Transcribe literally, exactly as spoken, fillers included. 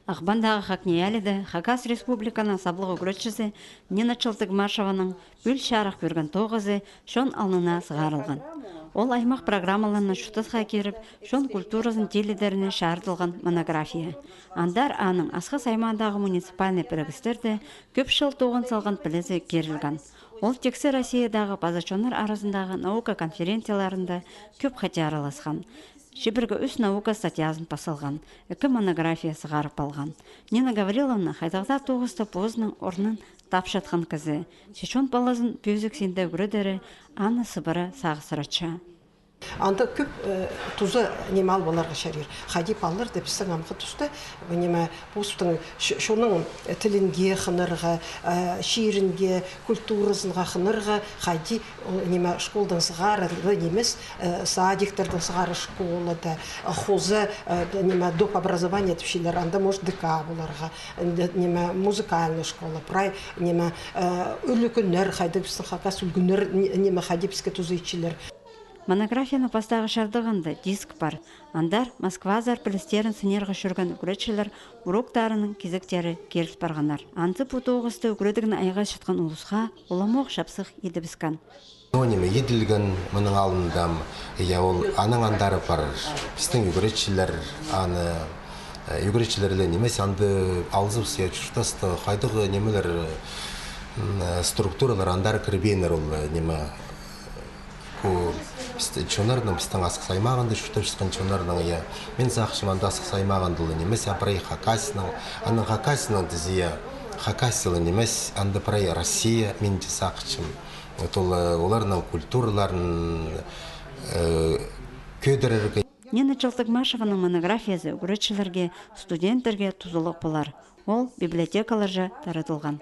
Ағбандағы ХакНИИЯЛИ-де Хакас Республиканың саблығ ӱгретчізі Нина Чылтыгмашеваның пӱӱл чарых кӧрген тоғызы чон алнына сығарылған. Ол аймах программаларына чуртасха киріп, чон культуразын тилідеріне чарыдылған монография. Андар аның Асхыс аймағындағы муниципальнай пірігістерде кӧп чыл тоғын салған пілізі кирілген. Ол тиксі Россиядағы паза чоннар аразындағы наука конференцияларында кӧп хати араласхан. Чибіргі ӱс наука статьязын пас салған, ікі монография сығарып алған. Нина Гавриловна хайдағ даа тоғыста позының орнын тапчатхан кізі. Че чон палазын пӧзік синде ӱгредері аны сыбыра сағыссыратча. Анда кӧп, э, туза ниме алып аларға чарир. Хайди палаларды пістің амғы туста, ниме, постың ч-, чонның, э, тілінге хынарға, э, чирінге, культуразынға хынарға, хайди, ол, ниме, школдаң сығара ла нимес, э, садиктардаң сығара школада, э, хоза, э, ниме, доп. Образование тіпчелер, анда может ДК поларға, ниме, музыкальная школа, прай, ниме, э, ӱлӱкӱннер, хайди пістің хакас ӱлӱкӱннер, ни-, ниме, хайди піске туза итчелер. Монографияның пастағы чардығында диск пар. Андар Москвазар пілістерін сынирға чӧрген ӱгретчілер уроктарының кизектері киріл парғаннар. Анзы пу тоғысты ӱгредігні айғасчатхан улусха уламох чапсых идібіскен. Ну, ниме, иділген мының алнында, я, ол аның андары пар. Пістің ӱгретчілер аны, э, ӱгретчілер ле нимес, анда алызыбыс, я, чуртаста хайдағ нимелер, м, э, структуралар андар кірбееннер ол, э, ниме, Пу пістің чоннарның, пістің Асхыс аймағында чуртапчатхан чоннарның, я. Мин сағынчам, анда Асхыс аймағында ла нимес, а прай Хакасияның, аның Хакасияның тізе, я, Хакасия ла нимес, анда прай Россия, мин дее сағынчам. Вот ол, э, оларның культураларын, э, кӧдірерге. Нина Чылтыгмашеваның монографиязы ӱгретчілерге, студенттерге тузалығ полар. Ол библиотекаларҷа таратылған.